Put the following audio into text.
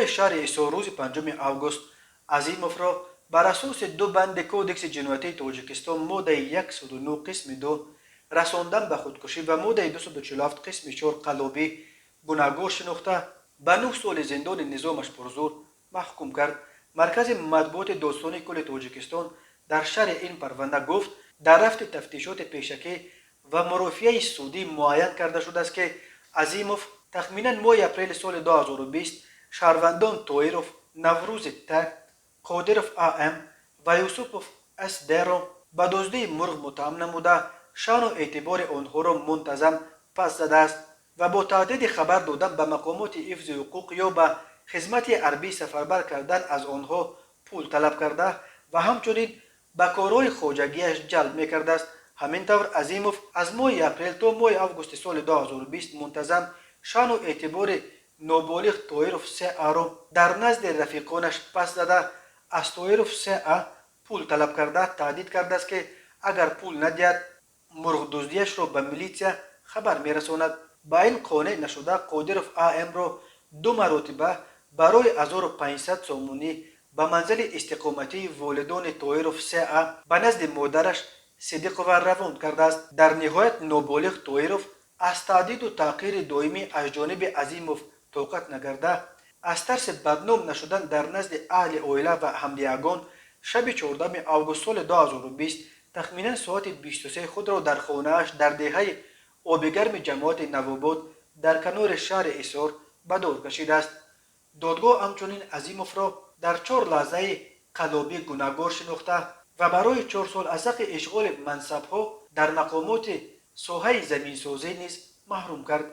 Додгоҳи шаҳри Ҳисор рӯзи 5 август Азимовро бар асоси ду банди Кодекси ҷиноятии Тоҷикистон, моддаи 109 қисми 2, расондан ба худкушӣ, ва моддаи 247 қисми 4, қаллобӣ, гунаҳгор шинохта, ба 9 соли зиндони низомаш пурзур маҳкум кард. Маркази матбуоти Додситонии кулли Тоҷикистон дар шарҳи ин парванда гуфт, дар рафти тафтишоти пешакӣ ва мурофиаи судӣ муайян карда шудааст, ки Азимов тахминан моҳи апрели соли 2020 шаҳрвандон Тоиров Наврӯзи Т, Қодиров АМ ва Юсупов СД-ро ба дуздии мурғ муттаҳам намуда, шаъну эътибори онҳоро мунтазам пас задааст ва бо таҳдиди хабар додан ба мақомоти ҳифзи ҳуқуқ ё ба хизмати ҳарбӣ сафарбар кардан аз онҳо пул талаб карда ва ҳамчунин ба корҳои хоҷагиаш ҷалб мекардааст. Ҳамин тавр, Азимов аз моҳи апрел то моҳи августи соли 2020 мунтазам шаъну эътибори ноболиғ Тоиров С.А-ро дар назди рафиқонаш пас зада, аз Тоиров С.А пул талаб карда, таҳдид кардааст, ки агар пул надиҳад, мурғдуздиашро ба милитсия хабар мерасонад. Ба ин қонеъ нашуда, Қодиров АМ-ро ду маротиба барои 1500 сомонӣ ба манзили истиқоматии волидони Тоиров С.А ба назди модараш Сидиқова равон кардааст. Дар ниҳоят ноболиғ Тоиров аз таҳдиду таъқири доимӣ аз ҷониби Азимов тоқат накарда, аз тарси бадном нашудан дар назди аҳли оила ва ҳамдиягон, шаби 14 август соли 2020 тахминан соати 23 худро дар хонааш дар деҳаи Обигарми ҷамоати Навобод дар канори шаҳри Ҳисор ба дор кашидааст. Додгоҳ ҳамчунин Азимовро дар чор лаҳзаи қаллобӣ гунаҳгор шинохта ва барои 4 сол аз ҳаққи ишғоли мансабҳо дар мақомоти соҳаи заминсозӣ низ маҳрум кард.